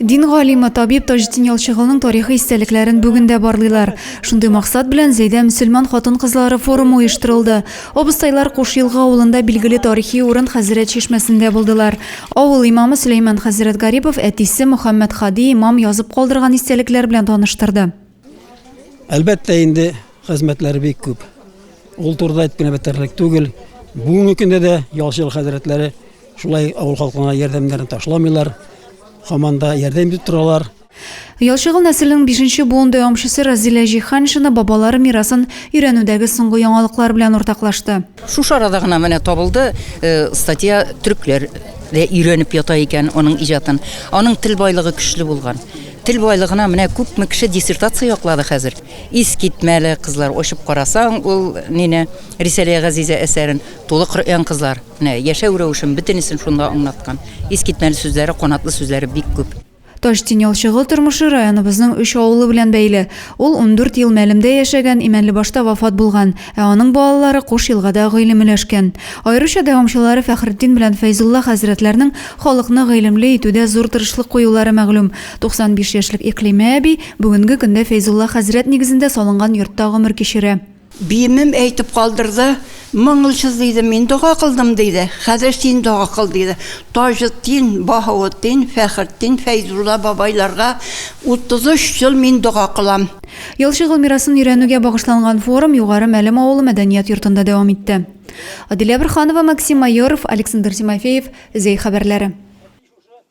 Дин галиме, табиб Таҗетдин Ялчыголның тарихи истәлекләрен бүген дә барлыйлар. Шундый максат белән Зәйдә мөселман хатын-кызлары форумы оештырылды. Абыстайлар Куш-Елга авылында билгеле тарихи урын Хәзрәт чишмәсендә булдылар. Авыл имамы Сөләйман хәзрәт Гарипов әтисе Мөхәммәтһади имам язып калдырган истәлекләр белән таныштырды. Әлбәттә инде, хезмәтләре бик күп. Ул турыда әйтеп кенә бетерерлек түгел. Бүгенге көндә дә Ялчыгол хәзрәтләре Шулай авыл халкына ярдәмнәрен ташламыйлар, һаман да ярдәм итеп торалар. Ялчыгол нәселенең бишенче буын дәвамчысы Разилә Җиһаншина бабалары мирасын өйрәнүдәге соңгы яңалыклар белән уртаклашты. Шушы арада гына менә табылды статья төрекләр дә өйрәнеп ята икән аның иҗатын. Аның тел байлыгы көчле булган. Тел байлыгына менә күпме кеше диссертация яклады хәзер. Искитмәле, кызлар, ачып карасаң ул нине, Рисалә Газизә әсәрен, тулы Коръән, кызлар. Менә яшәү рәвешен бөтенесен шунда аңлаткан. Искитмәле сүзләре, канатлы сүзләре бик күп. Таҗетдин Ялчыгол тормышы районыбызның өч авылы белән бәйле. Ул 14 ел Мәлемдә яшәгән, Имәнлебашта вафат булган, ә аның балалары Куш-Елгада гыйлем өләшкән. Аеруча дәвамчылары Фәхретдин белән Фәйзулла хәзрәтләрнең халыкны гыйлемле итүдә зур тырышлык куюлары мәгълүм. 95 яшьлек Икълимә әби бүгенге көндә Фәйзулла хәзрәт нигезендә салынган йортта гомер кичерә. Биемем әйтеп калдырды, Моңылчыз, диде, мин дога кылдым, диде, хәзер син дога кыл, диде. Таҗетдин, Баһаветдин, Фәхретдин, Фәйзулла бабайларга 33 ел мин дога кылам. Ялчыгол мирасын өйрәнүгә багышланган форум Югары Мәлем авылы мәдәният йортында дәвам итте. Адилә Борһанова, Максим Майоров, Александр Тимофеев, Зәй хәбәрләре.